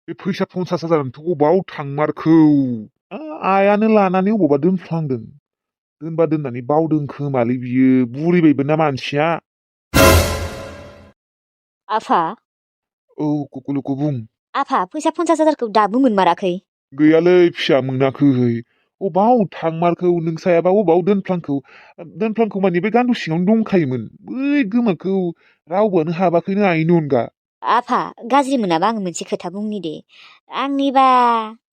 बे फैसा 50,000थ' अबाव थांमारखौ? आइयानो लानानै अबावबा दोनफ्लांदों। दोनबा दोननानै बावदों खोमालै बियो बुरिबायबो ना मानसिया। आफा औ कुकुलुकु बुं। आफा फैसा 50,000खौ दाबो मोनमाराखै? गैयालै फिसा मोनाखै। अबाव थांमारखौ नोंसायाबा अबाव दोनफ्लांखौ? दोनफ्लांखौ माने बे गान्दु सिङावनो दंखायोमोन। बै गोमाखौ रावबोआनो हाबाखैनो आइनि अनगा। आफा गाज्रि मोनाबा आं मोनसे खोथा बुंनि दे। आंनिबा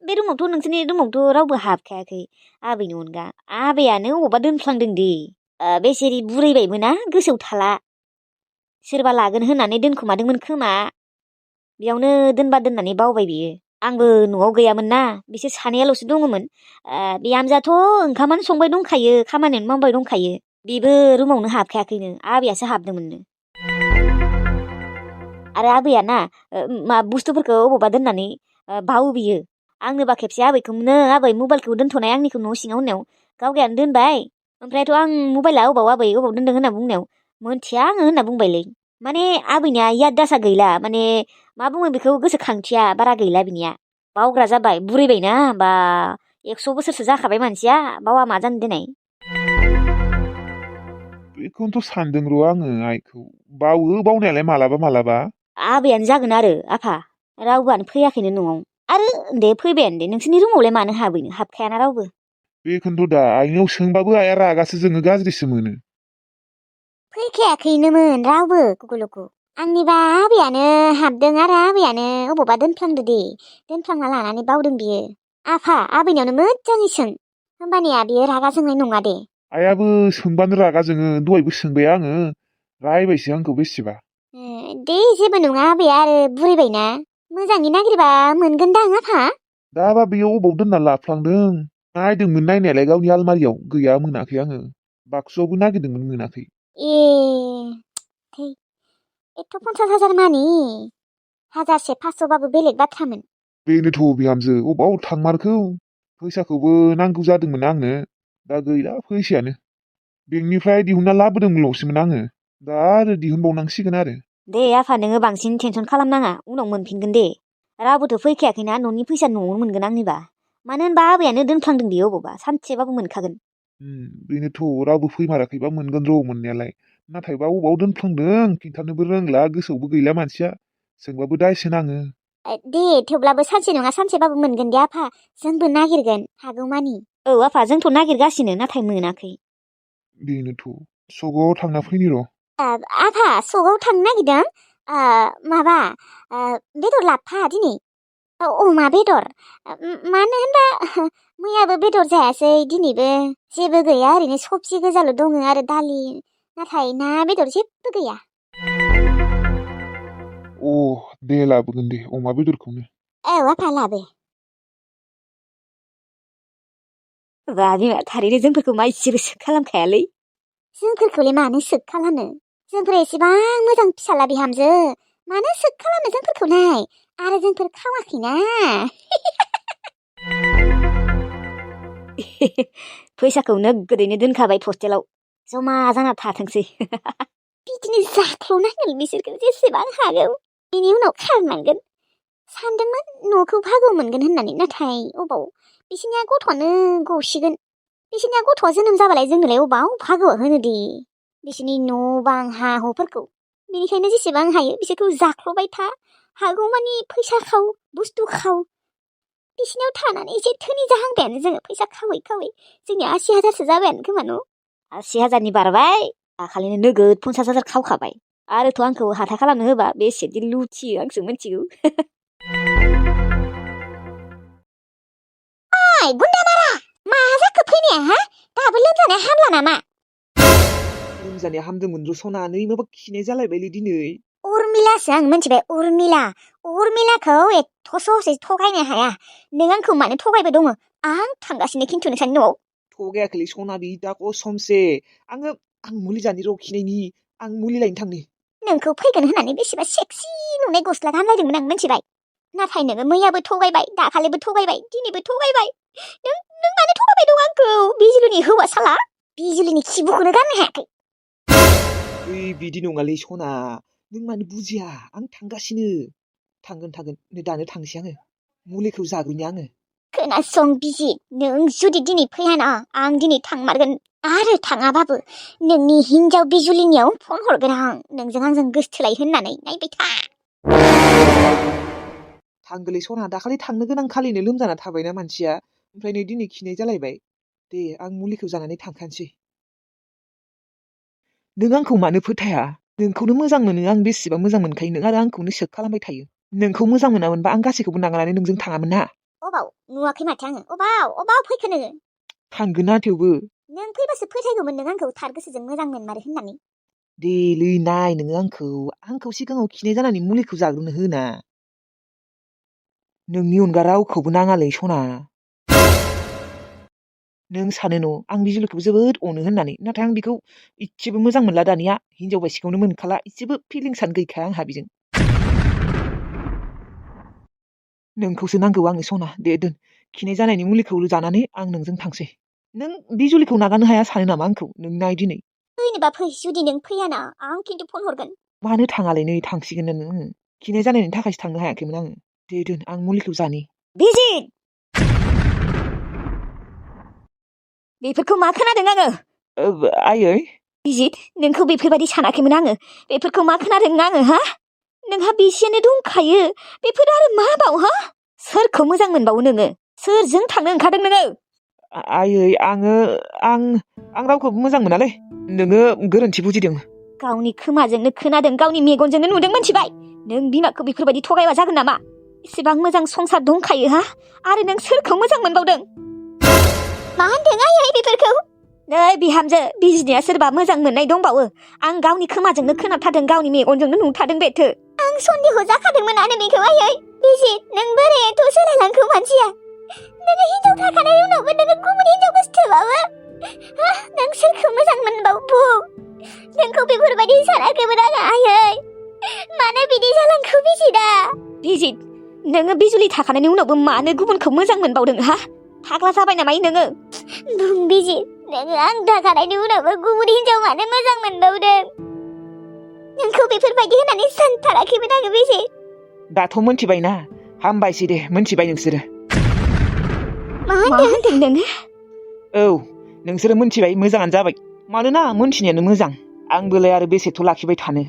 बे रुमावथ' नोंसोरनि रुमावथ' रावबो हाबखायाखै आबैनि अनगा। आबैयानो अबावबा दोनफ्लांदों दे। बेसेरि बुरैबायबो ना गोसोआव थाला। सोरबा लागोन होननानै दोनखोमादोंमोन खोमा। बेयावनो दोनबा दोननानै बावबाय बियो। आंबो न'आव गैयामोन ना बिसोर सानैयाल'सो दङमोन। बिहामजोआथ' ओंखामानो संबाय दंखायो खामानियानो मावबाय दंखायो। बेबो रुमावनो हाबखायाखैनो आबैयासो हाबदोंमोननो। आरो आबैया ना मा बुस्थुफोरखौ अबावबा दोननानै बावो बियो। आंनोबा खेबसे आबैखौनो आबै मबाइलखौ दोनथ'नाय आंनिखौ न' सिङाव होननायाव गावगायानो दोनबाय। ओमफ्रायथ' आं मबाइला अबाव आबै अबाव दोनदों होनना बुंनायाव मोनथिया आङो होनना बुंबायलै। माने आबैनिया याददासा गैला माने मा बुङो बेखौ गोसोखांथिया बारा गैला बिनिया। बावग्रा जाबाय बुरैबायना बा 100 बोसोरसो जाखाबाय मानसिया बावा मा जानो देनाय। बेखौनोथ' सानदों र' आङो आइखौ। बावो बावनायालाय मालाबा मालाबा। आबैयानो जागोन आरो आफा। रावबोआनो फैयाखैनो न'आव। आरो दे फैबायानो दे नोंसोरनि रुमावलाय मानो हाबैनो हाबखायाना रावबो। बेखौनोथ' दा आइनाव सोंबाबो आइया रागासो जोङो गाज्रिसो मोनो। फैखायाखैनोमोन रावबो कुकुलुकु। आंनिबा आबैयानो हाबदों आरो आबैयानो अबावबा दोनफ्लांदो दे। दोनफ्लांना लानानै बावदों बियो। आफा आबैनावनो मोजाङै सों। होमबानिया बियो रागा जोंनाय नङा दे। आइयाबो सोंबानो रागा जोङो दहायबो सोंबाय आङो। रायबायसो आंखौ बेसेबा। दे जेबो नङा आबैया आरो बुरैबायना। मोजाङै नागिरबा मोनगोनदां आफा। दाबा बेयाव अबाव दोनना लाफ्लांदों? नायदोंमोन नायनायालाय गावनि आलमारियाव गैया मोनाखै आङो। बाक्सुआवबो नागिरदोंमोन मोनाखै। ए थै एथ' 50,000 मानि 1,500 बेलेग बाथ्रामोन। बेनोथ' बिहामजो अबाव थांमारखौ? फैसाखौबो नांगौ जादोंमोन आंनो। दा गैला फैसायानो। बेंकनिफ्राय दिहुनना लाबोदोंल'सोमोन आङो। दा आरो दिहुनबावनांसिगोन आरो। दे आफा नोङो बांसिन टेनसन खालामनाङा उनाव मोनफिनगोन दे। रावबोथ' फैखायाखैना न'नि फैसा न'आवनो मोनगोन आंनिबा। मानो होनबा आबैयानो दोनफ्लांदों बेयो अबावबा सानसेबाबो मोनखागोन। बेनोथ' रावबो फैमाराखैबा मोनगोन र' मोननायालाय। नाथायबा अबाव दोनफ्लांदों खिन्थानोबो रोंला गोसोआवबो गैला मानसिया। सोंबाबो दायसो नाङो। दे थेवब्लाबो सानसे नङा सानसेबाबो मोनगोन दे आफा। जोंबो नागिरगोन हागौमानि। औ आफा जोंथ' नागिरगासिनो नाथाय मोनाखै। बेनोथ' सकआव थांना फैनि र'। आफा सकआव थांनो नागिरदों? माबा बेदर लाबफा दिनै। अमा बेदर। मानो होनबा मैयाबो बेदर जायासै दिनैबो जेबो गैया ओरैनो सबजि गोजाल' दङ आरो दालि। नाथाय ना बेदर जेबो गैया। दे लाबोगोन दे अमा बेदरखौनो। औ आफा लाबो। बा बिमा थारैनो जोंफोरखौ मा इसेबो सोख खालामखायालै। जोंफोरखौलाय मानो सोख खालामो? जोंफोर एसेबां मोजां फिसाला बिहामजो। मानो सोख खालामो जोंफोरखौलाय? आरो जोंफोर खावाखैना। फैसाखौ नोगोदैनो दोनखाबाय हस्टेलाव। जमा जाना थाथोंसै। बिदिनो जाख्ल'नांगोन बिसोरखौ जेसेबां हागौ। बिनि उनाव खारनांगोन। सानदोंमोन न'खौ भागो मोनगोन होननानै नाथाय अबाव बिसिनिया गथ'आनो गसिगोन। बिसिनिया गथ'आ जोनोम जाबालाय जोंनोलाय अबाव भागोआव होनो दे। बिसिनि न' बां हा हुफोरखौ। बेनिखायनो जेसेबां हायो बिसोरखौ जाख्ल'बाय था। हागौमानि फैसा खाव बुस्थु खाव। बिसिनियाव थानानै एसे धोनि जाहांबायानो जोङो फैसा खावै खावै। जोंनिया 80,000सो जाबायानो खोमा न'? 80,000नि बारबाय। दाखालिनो नोगोद 50,000 खावखाबाय। आरोथ' आंखौ हाथाय खालामनो होबा बेसेदि लुथियो आंसो मिथिगौ। गुन्दामारा मा जाखो फैनाया हा? दाबो लोमजानाया हामला नामा? लोमजानाया हामदोंमोन र' सना नै माबा खिनाय जालायबायलै दिनै। उर्मिलासो आं मिथिबाय उर्मिला। उर्मिलाखौ एथ' सहसै थगायनो हाया। नों आंखौ मानो थगायबाय दङ? आं थांगासिनो खिन्थु नोंसानि न'आव। थगायाखैलै सना बि दा कसमसे। आं मुलि जानि र' खिनायनि। आं मुलि लायनो थांनि। नोंखौ फैगोन होननानै बेसेबा सेक्सि नुनाय गस्ला गानलायदोंमोन आं मिथिबाय। नाथाय नोङो मैयाबो थगायबाय दाखालिबो थगायबाय दिनैबो थगायबाय। नों मानो थगायबाय दं आंखौ? बिजुलिनि हौवा साला। बिजुलिनि खिबुखौनो गाननो हायाखै। ओइ बिदि नङालै सना। नों मानो बुजिया? आं थांगासिनो। थांगोन नै दानो थांसै आङो मुलिखौ जाग्रोनि आङो खोनासं बिजि नों जुदि दिनै फैयाना आं दिनै थांमारगोन आरो थाङाबाबो नोंनि हिन्जाव बिजुलिनियाव फन हरगोन आं नोंजों आंजों गोसथोलाय होननानै नायबाय था थांगोलै सना दाखालि थांनो गोनां खालिनो लोमजाना थाबायना मानसिया ओमफ्राय नै दिनै खिनाय जालायबाय दे आं मुलिखौ जानानै थांखानोसै नों आंखौ मानो फोथाया नोंखौनो मोजां मोनो आं बेसेबा मोजां मोनखायो नों आरो आंखौनो सोख खालामबाय थायो नोंखौ मोजां मोनामोनबा आं गासैखौबो नागारनानै नोंजों थाङामोन ना अबाव नुवाखै माथो आङो अबाव फैखो नोङो थांगोन ना थेवबो नों फैबासो फोथायगौमोन नों आंखौ थार गोसोजों मोजां मोनमारो होननानै देलै नाय नोङो आंखौ सिगाङाव खिनाय जानानै मुलिखौ जाग्रोनो होना नोंनि अनगा रावखौबो नाङालै सना नों सानो न' आं बिजुलिखौ जोबोद अनो होननानै नाथाय आं बेखौ इसेबो मोजां मोनला दानिया हिनजाव बायसिखौनो मोनखाला इसेबो फिलिंसानो गैखाया आंहा बेजों नोंखौसो नांगौ आंनो सना दे दोन खिनाय जानायनि मुलिखौ जानानै आं नोंजों थांसै नों बिजुलिखौ नागारनो हाया सानो नामा आंखौ नों नाय दिनै फैनोबा फै जुदि नों फैयाना आं खिन्थु फन हरगोन मानो थाङालै नै थांसिगोन नोङो खिनाय जानायनि थाखायसो थांनो हायाखैमोन आङो दे दोन आं मुलिखौ जानि बिजि बेफोरखौ मा खोनादों आङो आयै बिजित नोंखौ बेफोरबायदि सानाखैमोन आङो बेफोरखौ मा खोनादों आङो हा नोंहा बिसियानो दंखायो बेफोर आरो मा बाव हा सोरखौ मोजां मोनबावो नोङो सोरजों थांनो ओंखारदों नोङो आयै आं रावखौबो मोजां मोनालै नोङो गोरोन्थि बुजिदों गावनि खोमाजोंनो खोनादों गावनि मेगनजोंनो नुदों मोनथिबाय नों बिमाखौ बेफोरबायदि थगायबा जागोन नामा एसेबां मोजां संसार दंखायो हा आरो नों सोरखौ मोजां मोनबावदों मा होनदों आयै बेफोरखौ नै बिहामजो बिजिनिया सोरबा मोजां मोननाय दंबावो आं गावनि खोमाजोंनो खोनाथारदों गावनि मेगनजोंनो नुथारदों बेथो आं सन्देह जाखादोंमोन आरो बेखौ आयै बिजित नों बोरै एथ' सोलायलांखो मानसिया नोङो हिनजाव थाखानाय उनावबो नोङो गुबुन हिनजाव गोसथोबावो नों सोरखौ मोजां मोनबाव बुं नोंखौ बेफोरबायदि सानाखैमोन आङो आयै मानो बिदि जालांखो बिजित नोङो बिजुलि थाखानायनि उनावबो मानो गुबुनखौ मोजां मोनबावदों हा फाग्ला जाबाय नामा नोङो बुं बिजित नोङो आं थाखानायनि उनावबो गुबुन हिनजाव मानो मोजां मोनबावदों नोंखौ बेफोरबायदि होननानै सानथाराखैमोन आङो बिजित दाथ' मोनथिबायना हामबायसै दे मोनथिबाय नोंसोरो मा होनदों नोङो औ नोंसोरो मोनथिबाय मोजाङानो जाबाय मानोना मोनथिनायानो मोजां आंबोलाय आरो बेसेथ' लाखिबाय थानो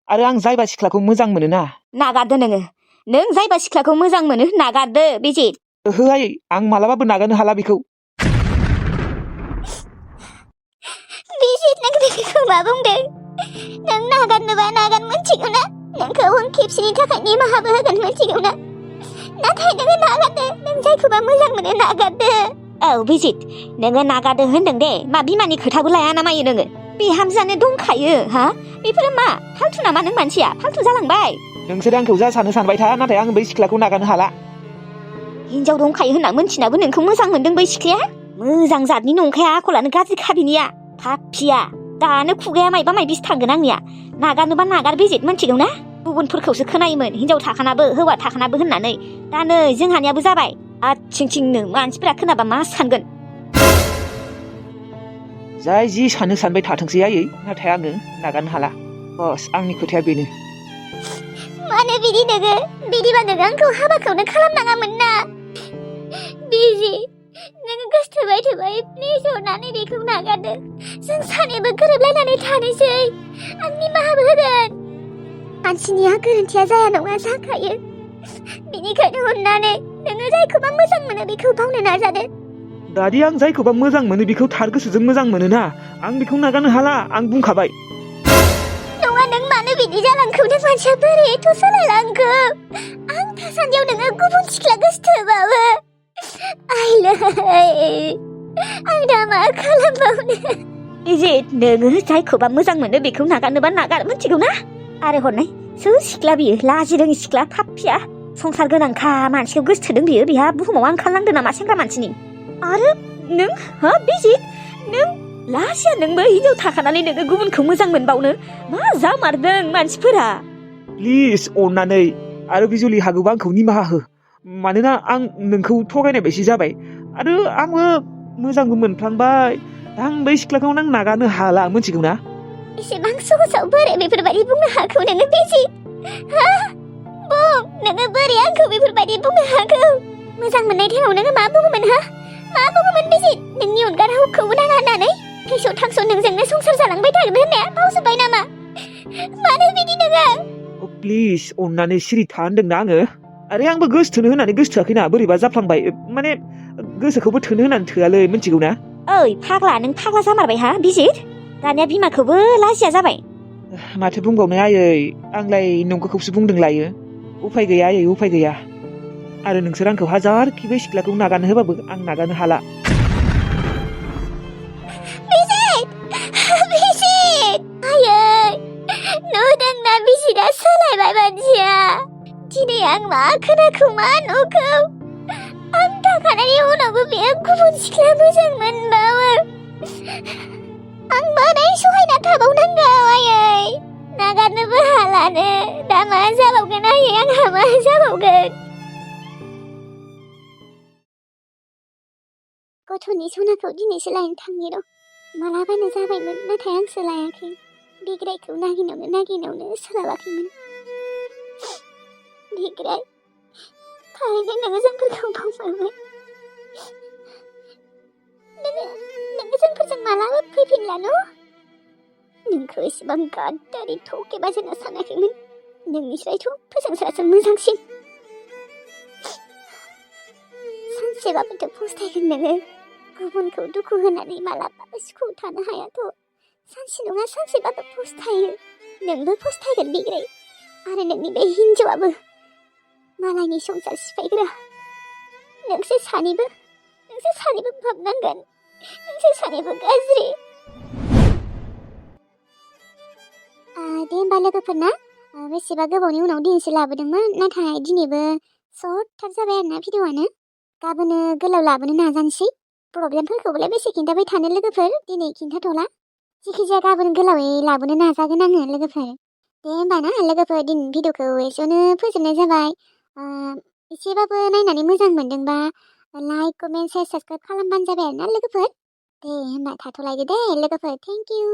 आरो आं जायबा सिख्लाखौ मोजां मोनोना नागारदो नों जायबा सिख्लाखौ मोजां मोनो नागारदो बिजित ओहो आयै आं मालाबाबो नागारनो हाला बेखौ बिजित नों बेखौ मा बुंदों नों नागारनोबा नागार मोनथिगौ ना नोंखौ आं खेबसेनि थाखाय निमाहाबो होगोन मोनथिगौ ना नाथाय नोङो नागारदो नों जायखौबा मोजां मोनो नागारदो औ बिजित नोङो नागारदो होनदों दे मा बिमानि खोथाबो लाया ना मायो नोङो बिहामजोआनो दंखायो हा बेफोरो मा फालथु नामा नों मानसिया फालथु जालांबाय नोंसोर आंखौ जा सानो सानबाय था नाथाय आं बै सिख्लाखौ नागारनो हाला हिनजाव दंखायो होनना मोनथिनाबो नोंखौ मोजां मोनदों बै सिख्लाया मोजां जातनि नंखाया आखलानो गाज्रि खाबिनिया पापिया दानो खुगाया मायबा मायबिसो थांगोन आंनिया नागारनोबा नागार बिजित मोनथिगौ ना गुबुनफोरखौसो खोनायोमोन हिनजाव थाखानाबो हौवा थाखानाबो होननानै दा नै जोंहानियाबो जाबाय आथिंनो मानसिफोरा खोनाबा मा सानगोन जाय जि सानो सानबाय थाथोंसै आयै नाथाय आङो नागारनो हाला बस आंनि खोथाया बेनो मानो बिदि नोङो बिदिबा नोङो आंखौ हाबाखौनो खालामनाङामोन ना बिजि नोङो गोसथोबाय थोबाय प्लिज अननानै बेखौ नागारदो जों सानैबो गोरोबलायनानै थानोसै आं निमाहाबो होगोन मानसिनिया गोरोन्थिया जाया नङा जाखायो बेनिखायनो अननानै नोङो जायखौबा मोजां मोनो बेखौ बावनो नाजादो दादि आं जायखौबा मोजां मोनो बेखौ थार गोसोजों मोजां मोनोना आं बेखौ नागारनो हाला आं बुंखाबाय नङा नों मानो बिदि जालांखो नों मानसिया बोरै एथ' सोलायलांखो आं थासान्दियाव नोङो गुबुन सिख्ला गोसथोबावो आइलै आं दा मा खालामबावनो बिजित नोङो जायखौबा मोजां मोनो बेखौ नागारनोबा नागार मोनथिगौ ना आरो हरनाय सोर सिख्ला बियो लाजि रोङि सिख्ला पापिया संसार गोनांखा मानसिखौ गोसथोदों बियो बिहा बुहुमाव आंखाल नांदों नामा सेंग्रा मानसिनि आरो नों हा बिजित नों लाजिया नोंबो हिनजाव थाखानानै नोङो गुबुनखौ मोजां मोनबावनो मा जामारदों मानसिफोरा प्लिज अननानै आरो बिजुलि हागौबा आंखौ निमाहा हो मानोना आं नोंखौ थगायनाय बायदि जाबाय आरो आंबो मोजांबो मोनफ्लांबाय दा आं बै सिख्लाखौ नों नागारनो हाला मोनथिगौ ना एसेबां सहसाव बोरै बेफोरबायदि बुंनो हाखौ नोङो बिजित हा नोङो बोरै आंखौ बेफोरबायदि बुंनो हागौ मोजां मोननाय टाइमाव नोङो मा बुङोमोन हा मा बुङोमोन बिजि नोंनि अनगा रावखौबो नाङा होननानै थैस' थांस' नोंजोंनो संसार जालांबाय थागोन होननाया बावजोब्बाय नामा मानो बिदि नोङो प्लिज अननानै सिरि था होनदोंना आङो आरे आंबो गोसोथोनो होननानै गोसोथोआखैना बोरैबा जाफ्लांबाय माने गोसोखौबो थोनो होननानै थोआलै मिथिगौ ना ओइ फाग्ला नों फाग्ला जामारबाय हा बिजित दानिया बिमाखौबो लाजिया जाबाय माथो बुंबावनो आयै आंलाय नंगौखौसो बुंदों लायो उफाय गैया आयै उफाय गैया आरो नोंसोर आंखौ हाजारखि बे सिख्लाखौ नागारनो होबाबो आं नागारनो हाला बिजित आयै नुदोंना बिजितआ सोलायबाय मानसिया दिनै आं मा खोनाखौ मा नुखौ आं थाखानायनि उनावबो बेयो गुबुन सिख्ला मोजां मोनबावो आं बोरै सहायना थाबावनांगौ आयै नागारनोबो हालानो दा मा जाबावगोन आयै आंहा मा जाबावगोन गथ'नि सनाखौ दिनैसो लायनो थांनि र' मालाबानो जाबायमोन नाथाय आंसो लायाखै बिग्रायखौ नागिनावनो सोलाबाखैमोन बिग्राय थारैनो नोङो जोंफोरखौ बावबाय नोङो जोंफोरजों मालाबा फैफिनला न' नोंखौ एसेबां गादारि थकेबा जोंना सानाखैमोन नोंनिफ्रायथ' फोजोंस्रासो मोजांसिन सानसेबाबोथ' फस्थायगोन नोङो गुबुनखौ दुखु होनानै मालाबाबो सुखुआव थानो हायाथ' सानसे नङा सानसेबाबो फस्थायो नोंबो फस्थायगोन बिग्राय आरो नोंनि बे हिन्जावाबो मालायनि संसार सिफायग्रा नोंसोर सानैबो भाबनांगोन नोंसोर सानैबो गाज्रि दे होमबा लोगोफोरना बेसेबा गोबावनि उनाव दिनैसो लाबोदोंमोन नाथाय दिनैबो सर्टथार जाबाय आरोना भिडिअ'आनो गाबोनो गोलाव लाबोनो नाजानोसै प्रब्लेमफोरखौबोलाय बेसे खिन्थाबाय थानो लोगोफोर दिनै खिन्थाथ'ला जिखिजाया गाबोन गोलावै लाबोनो नाजागोन आङो लोगोफोर दे होमबा ना लोगोफोर दिनै भिडिअ'खौ एसेयावनो फोजोबनाय जाबाय एसेबाबो नायनानै मोजां मोनदोंबा लाइक कमेन्ट शेयार साबसक्राइब खालामबानो जाबाय आरोना लोगोफोर दे होमबा थाथ'लायदो दे लोगोफोर थेंक इउ